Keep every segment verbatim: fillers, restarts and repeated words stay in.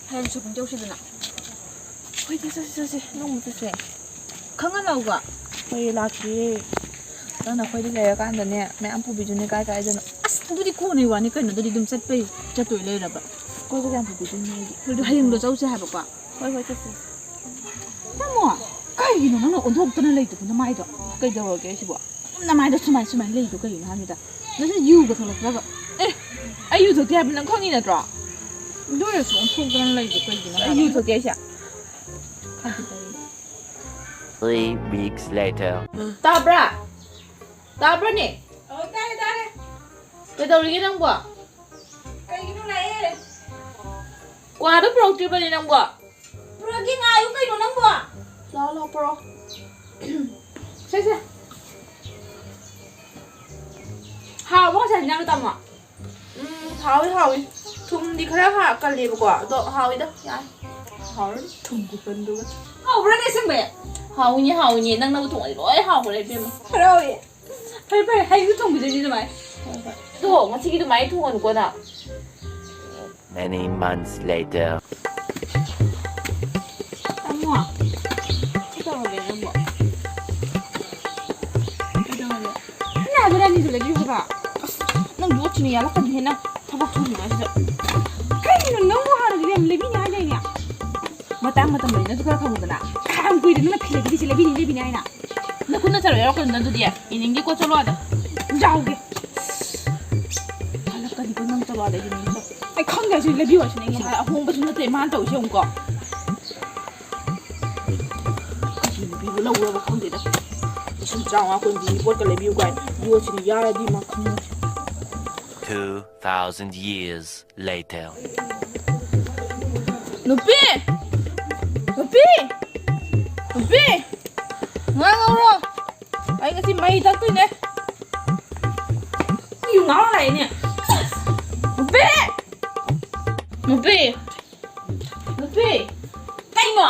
ꯍꯌꯦꯡ shopping ꯆꯧꯁꯤꯗꯅ꯫ ꯍꯣꯏꯗ, ꯆꯠꯁꯤ, ꯆꯠꯁꯤ꯫ ꯅꯣꯡꯃ ꯆꯠꯁꯦ꯫ ꯈꯪꯍꯜꯂꯛꯎꯀꯣ꯫ ꯍꯣꯏ, ꯂꯥꯛꯀꯦ꯫ ꯅꯪꯅ ꯑꯩꯈꯣꯏꯗ ꯂꯩꯔꯀꯥꯟꯗꯅꯦ, ꯃꯌꯥꯝ ꯄꯨꯕꯤꯗꯨꯅꯦ ꯀꯥꯏ ꯀꯥꯏꯗꯅꯣ꯫ ꯑꯁ, ꯑꯗꯨꯗꯤ ꯀꯣꯟꯅꯩ ꯋꯥꯅꯤ ꯀꯩꯅꯣ, ꯑꯗꯨꯗꯤ ꯑꯗꯨꯝ ꯆꯠꯄꯩ, ꯆꯠꯇꯣꯏ ꯂꯩꯔꯕ꯫ ꯀꯣꯏꯕ ꯀꯌꯥꯝ ꯄꯨꯕꯤꯗꯣꯏꯅꯣ ꯑꯩꯗꯤ? ꯑꯗꯨ ꯍꯌꯦꯡꯗꯣ ꯆꯧꯁꯦ ꯍꯥꯏꯕꯀꯣ꯫ ꯍꯣꯏ, ꯍꯣꯏ, ꯆꯠꯁꯦ, ꯆꯠꯁꯦ꯫ ꯇꯥꯃꯣ, ꯀꯩꯒꯤꯅꯣ ꯅꯪꯅ ꯑꯣꯟꯊꯣꯛꯇꯅ ꯂꯩꯗꯨꯕꯨ ꯅꯃꯥꯏꯗꯣ? ꯀꯩꯗꯧꯔꯒꯦ ꯁꯤꯕꯣ? ꯅꯃꯥꯏꯗꯣ ꯁꯨꯃꯥꯏ, ꯁꯨꯃꯥꯏꯅ ꯂꯩꯗꯣ ꯀꯩꯒꯤꯅꯣ ꯍꯥꯏꯕꯅꯤꯗ? ꯅꯪꯁꯦ ꯌꯨꯒ ꯊꯛꯂꯛꯄ꯭ꯔꯕ? ꯑꯦ, ꯑꯩ ꯌꯨ ꯊꯛꯇꯦ ꯍꯥꯏꯕ ꯅꯪ ꯈꯪꯉꯤ ꯅꯠꯇ꯭ꯔꯣ? ꯑꯗꯨ ꯑꯣꯏꯔꯁꯨ ꯑꯣꯟꯊꯣꯛꯇꯅ ꯂꯩꯗꯣ ꯀꯩꯒꯤꯅꯣ ꯑꯩ ꯍꯥꯏꯕ? ꯌꯨ ꯊꯛꯇꯦ ꯍꯥꯏꯁꯦ? Three weeks later. ꯇꯥꯕ꯭ꯔꯥ? ꯇꯥꯕ꯭ꯔꯥꯅꯦ? ꯑꯣ, ꯇꯥꯔꯦ, ꯇꯥꯔꯦ꯫ ꯀꯩꯗꯧꯔꯤꯒꯦ ꯅꯪꯕꯣ? ꯀꯩꯒꯤꯅꯣ ꯂꯥꯛꯑꯦ? ꯀ꯭ꯋꯥꯗꯣ ꯄꯨꯔꯛꯇ꯭ꯔꯤꯕꯅꯦ ꯅꯪꯕꯣ? ꯄꯨꯔꯛꯀꯦ, ꯉꯥꯏꯌꯨ ꯀꯩꯅꯣ ꯅꯪꯕꯣ? ꯂꯥꯛꯑꯣ, ꯂꯥꯛꯑꯣ, ꯄꯨꯔꯛꯑꯣ꯫ ꯁꯦ, ꯁꯦ꯫ ꯍꯥꯎꯕ ꯉꯁꯥꯏ ꯍꯤꯟꯖꯥꯡꯗꯣ, ꯇꯥꯃꯣ? ꯎꯝ, ꯍꯥꯎꯏ, ꯍꯥꯎꯏ꯫ ꯊꯨꯝꯗꯤ ꯈꯔ ꯍꯥ-, ꯀꯜꯂꯦꯕꯀꯣ, ꯑꯗꯣ ꯍꯥꯎꯏꯗ, ꯌꯥꯏ꯫ ꯍꯥꯎꯔꯅꯤ, ꯊꯨꯝ ꯈꯨꯀꯟꯗꯨꯒ꯫ ꯍꯥꯎꯕ꯭ꯔꯥꯅꯦ ꯑꯁꯦꯡꯕꯩ? ꯍꯥꯎꯏꯅꯦ, ꯍꯥꯎꯏꯅꯦ꯫ ꯅꯪꯅꯕꯨ ꯊꯣꯡꯉꯗꯤ ꯂꯣꯏ ꯍꯥꯎꯈ꯭ꯔꯦ, ꯏꯕꯦꯝꯃ꯫ ꯍꯔꯥꯎꯋꯦ꯫ ꯐꯔꯦ, ꯐꯔꯦ, ꯍꯌꯦꯡꯁꯨ ꯊꯣꯡꯕꯤꯗꯣꯏꯅꯤ ꯑꯗꯨꯃꯥꯏ꯫ ꯍꯣꯏ, ꯍꯣꯏ꯫ ꯑꯗꯣ ꯉꯁꯤꯒꯤ ꯑꯗꯨꯃꯥꯏꯅ ꯊꯣꯡꯉꯅꯨꯀꯣ ꯅꯪ꯫ Many months later. ꯇꯥꯃꯣ, ꯀꯩꯗꯧꯔꯒꯦ ꯅꯪꯕꯣ? ꯀꯩꯗꯧꯔꯒꯦ? ꯑꯩꯅ ꯍꯥꯏꯕ ꯔꯥꯅꯤꯗꯨ ꯂꯩꯕꯤꯌꯨ ꯍꯥꯏꯕ꯫ ꯑꯁ, ꯅꯪ ꯌꯣꯠꯁꯤꯅ ꯌꯥꯜꯂꯛꯀꯅꯤꯍꯦ ꯅꯪ꯫ ꯊꯕꯛ ꯁꯨꯔꯤꯉꯩꯁꯤꯗ꯫ ꯀꯩꯒꯤꯅꯣ ꯅꯪꯕꯨ ꯍꯥꯟꯅꯗꯤ ꯌꯥꯝ ꯂꯩꯕꯤꯅꯤ ꯍꯥꯏꯗꯥꯏꯅꯦ? ꯃꯇꯥꯡ ꯃꯇꯝ ꯂꯩꯅꯁꯨ ꯈꯔ ꯈꯪꯉꯨꯗꯅ꯫ ꯀꯌꯥꯝ ꯀꯨꯏꯔꯦ ꯅꯪꯅ ꯐꯤ ꯂꯩꯕꯤꯔꯤꯁꯦ, ꯂꯩꯕꯤꯅꯤ, ꯂꯩꯕꯤꯅꯤ ꯍꯥꯏꯅ? ꯅꯈꯨꯠꯅ ꯆꯠꯂꯣ ꯌꯥꯎꯔꯛꯀꯅꯨ ꯑꯗꯨꯗꯤ꯫ ꯌꯦꯡꯅꯤꯡꯗꯦꯀꯣ, ꯆꯠꯂꯣ ꯑꯥꯗ꯫ ꯌꯥꯎꯒꯦ꯫ ꯍꯜꯂꯛꯀꯅꯤꯀꯣ ꯅꯪ, ꯆꯠꯂꯣ ꯑꯥꯗ, ꯌꯦꯡꯅꯤꯡꯗꯦ꯫ ꯑꯩ ꯈꯪꯗꯦ, ꯁꯤ ꯂꯩꯕꯤꯌꯨ ꯍꯥꯏꯁꯤꯅꯦ ꯑꯩ ꯉꯁꯥꯏ ꯑꯍꯣꯡꯕꯁꯨ ꯅꯠꯇꯦ ꯃꯥꯅ ꯇꯧꯔꯤꯁꯦ, ꯌꯦꯡꯉꯨꯀꯣ꯫ ꯀꯔꯤ ꯅꯨꯄꯤꯕꯨ ꯂꯧꯔꯕ ꯈꯪꯗꯦꯗ꯫ ꯂꯤꯁꯤꯡ ꯇꯔꯥꯃꯉꯥ ꯀꯨꯟ ꯄꯤꯕ ꯄꯣꯠꯀ ꯂꯩꯕꯤꯌꯨ ꯀꯥꯏ꯫ ꯌꯣꯠꯁꯤꯅ ꯌꯥꯔꯗꯤ ꯃꯥ ꯈꯪꯉꯣꯏ꯫ Two thousand years later. ꯅꯨꯄꯤ! ꯅꯨꯄꯤ! ꯅꯨꯄꯤ! ꯉꯥ ꯉꯧꯔꯣ꯫ ꯑꯩ ꯉꯁꯤ ꯃꯍꯤ ꯊꯛꯇꯣꯏꯅꯦ꯫ ꯌꯨ ꯉꯥꯎꯔ ꯂꯥꯛꯏꯅꯦ꯫ ꯅꯨꯄꯤ! ꯅꯨꯄꯤ! ꯅꯨꯄꯤ! ꯀꯩꯅꯣ?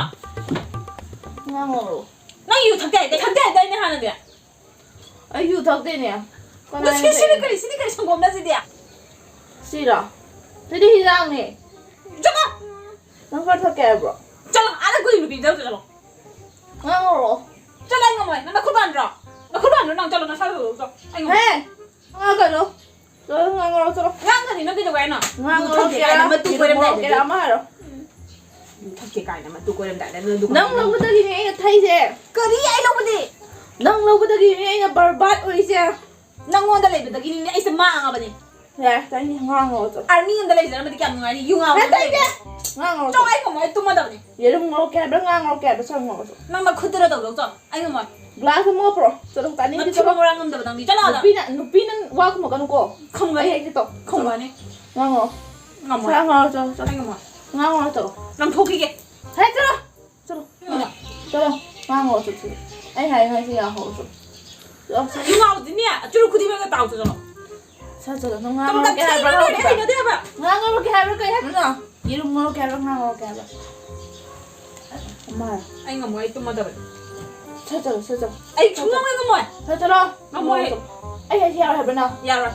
ꯉꯥ ꯉꯧꯔꯣ꯫ ꯅꯪ ꯌꯨ ꯊꯛꯇꯦ ꯍꯥꯏꯗꯥꯏ? ꯊꯛꯇꯦ ꯍꯥꯏꯗꯥꯏꯅꯦ ꯍꯥꯟꯅꯗꯤ? ꯑꯩ ꯌꯨ ꯊꯛꯇꯦꯅꯦ꯫ ꯀꯅꯥꯅ ꯁꯤ, ꯁꯤꯅ ꯊꯛꯏꯅꯣ? ꯀꯔꯤ? ꯁꯤꯅ ꯀꯔꯤ ꯁꯪꯒꯣꯝꯅ ꯁꯤꯗꯤ? ꯁꯤꯔꯣ? ꯁꯤꯗꯤ ꯍꯤꯗꯥꯛꯅꯦ꯫ ꯆꯠꯂꯣ! ꯅꯪ ꯈꯔ ꯊꯛꯀꯦ ꯍꯥꯏꯕ꯭ꯔꯣ? ꯆꯠꯂꯣ, ꯑꯥꯗ ꯀꯨꯏ ꯅꯨꯄꯤꯗ ꯆꯠꯂꯣ꯫ ꯉꯥꯡꯉꯧꯔꯣ꯫ ꯆꯠꯂꯣ, ꯑꯩ ꯉꯝꯃꯣꯏ꯫ ꯅꯪ ꯅꯈꯨꯠ ꯄꯥꯟꯗ꯭ꯔꯣ? ꯅꯈꯨꯠ ꯄꯥꯟꯗ꯭ꯔꯣ? ꯅꯪ ꯆꯠꯂꯣ, ꯅꯁꯥ ꯇꯧꯔꯣ, ꯆꯠꯂꯣ꯫ ꯑꯩ ꯉꯝꯃꯣꯏ꯫ ꯍꯦ! ꯉꯥꯡꯉꯛꯀꯅꯨ꯫ ꯆꯠꯂꯣ, ꯉꯥꯡꯉꯧꯔꯣ, ꯆꯠꯂꯣ꯫ ꯉꯥꯡꯒꯅꯤ, ꯅꯪ ꯀꯩꯗꯧꯕ ꯍꯥꯏꯅꯣ? ꯉꯥꯡꯉꯧꯔꯣ, ꯌꯨ ꯊꯛꯀꯦ ꯀꯦꯔꯥ, ꯀꯥꯏꯅ ꯃꯇꯨ ꯌꯨ ꯀꯣꯏꯔꯝꯗꯥꯏꯗꯗꯤ꯫ ꯀꯦꯔꯥ ꯑꯃ ꯍꯥꯏꯔꯣ꯫ ꯌꯨ ꯊꯛꯀꯦ ꯀꯥꯏꯅ ꯃꯇꯨ ꯀꯣꯏꯔꯝꯗꯥꯏꯗ ꯅꯣꯏ ꯗꯨꯀꯥꯟ ꯅꯪ ꯂꯧꯕꯗꯒꯤꯅꯦ ꯑꯩꯅ ꯊꯛꯏꯁꯦ꯫ ꯀꯔꯤ ꯑꯩ ꯂꯧꯕꯗꯤ? ꯅꯪ ꯂꯧꯕꯗꯒꯤꯅꯦ ꯑꯩꯅ ꯕꯔꯕꯥꯠ ꯑꯣꯏꯔꯤꯁꯦ꯫ ꯅꯪꯉꯣꯟꯗ ꯂꯩꯕꯗꯒꯤꯅꯤꯅꯦ ꯑꯩꯁꯦ ꯃꯥꯡꯉꯕꯅꯦ꯫ ꯌꯥꯔꯦ, ꯇꯥꯏꯅꯦ, ꯉꯥꯡꯉꯣ ꯆꯠꯂꯣ꯫ ꯑꯥꯔꯃꯤ ꯑꯝꯗ ꯂꯩꯖꯔꯝꯃꯗꯤ ꯀꯌꯥꯝ ꯅꯨꯡꯉꯥꯏꯅꯤ? ꯌꯨ ꯉꯥꯎꯕ ꯍꯦ, ꯇꯥꯏꯅꯦ꯫ ꯂꯩꯔꯦ꯫ ꯉꯥꯡꯉꯣ ꯆꯣ, ꯆꯠꯂꯣ꯫ ꯑꯩ ꯉꯝꯃꯣꯏ, ꯑꯩ ꯇꯨꯝꯃꯗꯕꯅꯦ꯫ ꯌꯦꯔꯨꯝ ꯉꯧꯔꯛꯀꯦ ꯍꯥꯏꯕ꯭ꯔꯥ, ꯉꯥ ꯉꯧꯔꯛꯀꯦ ꯍꯥꯏꯕ꯭ꯔꯥ? ꯆꯠꯂꯣ, ꯉꯧꯔꯣ ꯆꯠꯂꯣ꯫ ꯅꯪ ꯅꯈꯨꯠꯇꯨꯅ ꯇꯧꯖꯧ ꯆꯣ, ꯑꯩ ꯉꯝꯃꯣꯏ꯫ ꯒ꯭ꯂꯥꯁ ꯑꯃ ꯄꯨꯔꯛꯑꯣ꯫ ꯆꯠꯂꯣ, ꯇꯥꯅꯤꯡꯗꯦ, ꯃꯊꯤ ꯆꯠꯂꯣ꯫ ꯃꯔꯥꯡ ꯉꯝꯗꯕ ꯅꯪꯗꯤ꯫ ꯆꯠꯂꯣ ꯑꯥꯗ꯫ ꯅꯨꯄꯤꯅ, ꯅꯨꯄꯤꯅ ꯋꯥ ꯈꯨꯝꯃꯛꯀꯅꯨꯀꯣ꯫ ꯈꯨꯝꯒꯅꯤ꯫ ꯑꯩ ꯍꯥꯏꯁꯦ ꯇꯧ꯫ ꯈꯨꯝꯒꯅꯤ꯫ ꯉꯥꯡꯉꯣ꯫ ꯉꯝꯃꯣꯏ꯫ ꯁꯥ ꯉꯥꯡꯉꯣ ꯆꯠꯂꯣ, ꯆꯠꯂꯣ꯫ ꯑꯩ ꯉꯝꯃꯣꯏ꯫ ꯉꯥꯡꯉꯣ ꯆꯠꯂꯣ꯫ ꯂꯪꯊꯣꯛꯈꯤꯒꯦ꯫ ꯍꯦ, ꯆꯠꯂꯣ꯫ ꯆꯠꯂꯣ꯫ ꯎꯝ꯫ ꯆꯠꯂꯣ꯫ ꯉꯥꯡꯉꯣ ꯆꯠꯂꯣ꯫ ꯑꯩ ꯍꯥꯏ ꯉꯥꯏꯁꯦ ꯌꯥꯍꯧꯔꯣ ꯆꯠꯂꯣ꯫ ꯆꯠꯂꯣ, ꯆꯠꯂꯣ꯫ ꯌꯨ ꯉꯥꯎꯗꯤꯅꯦ, ꯆꯨꯔꯨ ꯈꯨꯗꯤꯡꯃꯛꯇ ꯇꯥꯎ ꯆꯠꯂꯣ꯫ ꯁꯠ ꯆꯠꯂꯣ꯫ ꯅꯪ ꯉꯥꯡꯉꯣ ꯇꯝ-, ꯀꯩ ꯍꯥꯏꯕ꯭ꯔꯥ ꯇꯝꯊꯤꯅ ꯂꯣꯏꯔꯦ, ꯍꯥꯏꯕ꯭ꯔꯥ? ꯍꯩꯅꯗꯦ ꯍꯥꯏꯕ꯫ ꯉꯥꯡꯉꯣ ꯀꯩ ꯍꯥꯏꯕ꯭ꯔꯥ, ꯀꯩ ꯍꯥꯏꯕꯅꯣ? ꯌꯦꯔꯨꯝ ꯉꯧꯔꯣ ꯀꯩ ꯍꯥꯏꯕ꯭ꯔꯥ, ꯉꯥꯡꯉꯣ ꯀꯩ ꯍꯥꯏꯕ꯭ꯔꯥ? ꯑꯃ ꯍꯥꯏꯔꯣ꯫ ꯑꯩ ꯉꯝꯃꯣꯏ, ꯑꯩ ꯇꯨꯝꯃꯗꯕꯅꯤ꯫ ꯁꯠ ꯆꯠꯂꯣ, ꯁꯠ ꯆꯠꯂꯣ꯫ ꯑꯩ ꯁꯨꯡꯉꯝ ꯍꯦꯛ ꯉꯝꯃꯣꯏ꯫ ꯁꯠ ꯆꯠꯂꯣ꯫ ꯉꯝꯃꯣꯏ꯫ ꯉꯥꯡꯉꯣ ꯆꯠꯂꯣ꯫ ꯑꯩ ꯍꯥꯏꯁꯦ ꯌꯥꯔꯣꯏ ꯍꯥꯏꯕ꯭ꯔꯥ ꯅꯪ? ꯌꯥꯔꯣꯏ꯫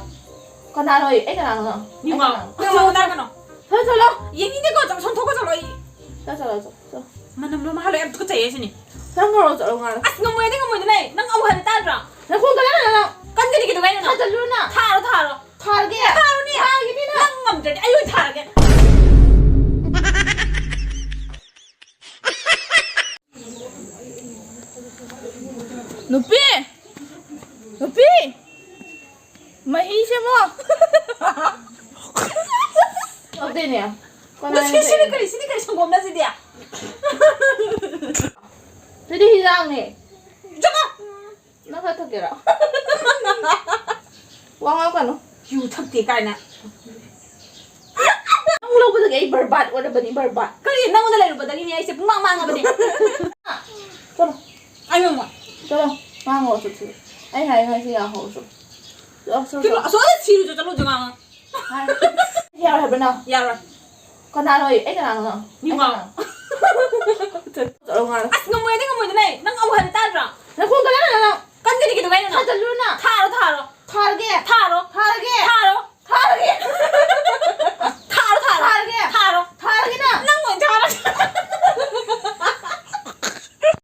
ꯀꯅꯥꯅꯣ ꯑꯩ? ꯑꯩ ꯀꯅꯥꯅꯣ ꯅꯪ? ꯌꯨ ꯑꯩ ꯉꯥꯎ꯫ ꯀꯅꯥꯅꯣ? ꯅꯪ ꯉꯥꯎ ꯇꯥꯔꯒꯅꯣ꯫ ꯁꯠ ꯆꯠꯂꯣ꯫ ꯌꯦꯡꯅꯤꯡꯗꯦꯀꯣ, ꯆꯠꯂꯣ, ꯁꯣꯟꯊꯣꯛꯀꯣ, ꯆꯠꯂꯣ ꯑꯩ꯫ ꯆꯠꯂꯣ, ꯆꯠꯂꯣ, ꯆꯠꯂꯣ꯫ ꯃꯅꯝ ꯂꯣꯏ ꯃꯍꯥ ꯂꯣꯏ ꯌꯥꯝ ꯇꯨꯀꯠꯆꯩꯌꯦ ꯁꯤꯅꯤ꯫ ꯆꯪꯈ꯭ꯔꯣ, ꯆꯠꯂꯣ, ꯉꯥꯏꯔꯣ꯫ ꯑꯁ, ꯉꯝꯃꯣꯏꯗ, ꯉꯝꯃꯣꯏꯗ, ꯅꯪ, ꯅꯪ ꯑꯃꯨꯛ ꯍꯟꯅ ꯇꯥꯗ꯭ꯔꯣ? ꯅꯈꯣꯡ ꯀꯗꯥꯏꯗ ꯅꯪ? ꯀꯟꯒꯅꯤ ꯀꯩꯗꯧꯕꯩꯅꯣ ꯅꯪ? ꯊꯥꯖꯤꯜꯂꯨ ꯅꯪ꯫ ꯊꯥꯔꯣ, ꯊꯥꯔꯣ꯫ ꯊꯥꯔꯒꯦ꯫ ꯊꯥꯔꯣꯅꯦ꯫ ꯊꯥꯔꯒꯦꯅꯦ ꯅꯪ꯫ ꯅꯪ ꯉꯝꯗ꯭ꯔꯗꯤ ꯑꯩ ꯑꯣꯏꯅ ꯊꯥꯔꯒꯦ꯫ ꯅꯨꯄꯤ! ꯅꯨꯄꯤ! ꯃꯍꯤ ꯁꯦꯝꯃꯣ! ꯑꯗꯨꯅꯦ꯫ ꯃꯁꯤ, ꯁꯤꯅ ꯀꯔꯤ, ꯁꯤꯅ ꯀꯔꯤ ꯁꯪꯒꯣꯝꯅ ꯁꯤꯗꯤ? ꯁꯤꯗꯤ ꯍꯤꯟꯖꯥꯡꯅꯦ꯫ ꯆꯠꯂꯣ! ꯅꯪ ꯈꯔ ꯊꯛꯀꯦꯔꯣ? ꯋꯥ ꯉꯥꯡꯉꯛꯀꯅꯨ꯫ ꯌꯨ ꯊꯛꯇꯦ ꯀꯥꯏꯅ꯫ ꯅꯪ ꯂꯧꯕꯗꯒꯤ ꯑꯩ ꯕꯔꯕꯥꯠ ꯑꯣꯏꯔꯕꯅꯤ, ꯕꯔꯕꯥꯠ꯫ ꯀꯔꯤ? ꯅꯪꯉꯣꯟꯗ ꯂꯩꯔꯨꯕꯗꯒꯤꯅꯦ ꯑꯩꯁꯦ ꯄꯨꯡꯃꯥꯡ ꯃꯥꯡꯉꯕꯅꯦ꯫ ꯆꯠꯂꯣ꯫ ꯑꯩ ꯉꯝꯃꯣꯏ꯫ ꯆꯠꯂꯣ꯫ ꯉꯥꯡꯉꯣ ꯆꯠꯁꯤ꯫ ꯑꯩ ꯍꯥꯏ ꯉꯥꯏꯁꯤ ꯌꯥꯍꯧꯔꯁꯨ꯫ ꯆꯠꯂꯣ, ꯆꯠꯂꯣ, ꯀꯩꯅꯣ? ꯆꯠꯂꯣ꯫ ꯑꯁꯣꯝꯗ ꯊꯤꯔꯨꯆꯣ, ꯆꯠꯂꯨꯆꯣ, ꯉꯥꯡꯉꯣ꯫ ꯍꯥꯏ꯫ ꯌꯥꯔꯣꯏ ꯍꯥꯏꯕ꯭ꯔꯥ ꯅꯪ? ꯌꯥꯔꯣꯏ꯫ ꯀꯅꯥꯅꯣ ꯑꯩ? ꯑꯩ ꯀꯅꯥꯅꯣ ꯅꯪ? ꯃꯤ ꯑꯩ ꯉꯥꯎ꯫ ꯀꯅꯥꯅꯣ? ꯆꯠꯂꯣ ꯉꯥꯡꯉꯣ꯫ ꯑꯁ, ꯉꯝꯃꯣꯏꯗ, ꯉꯝꯃꯣꯏꯗ, ꯅꯪ꯫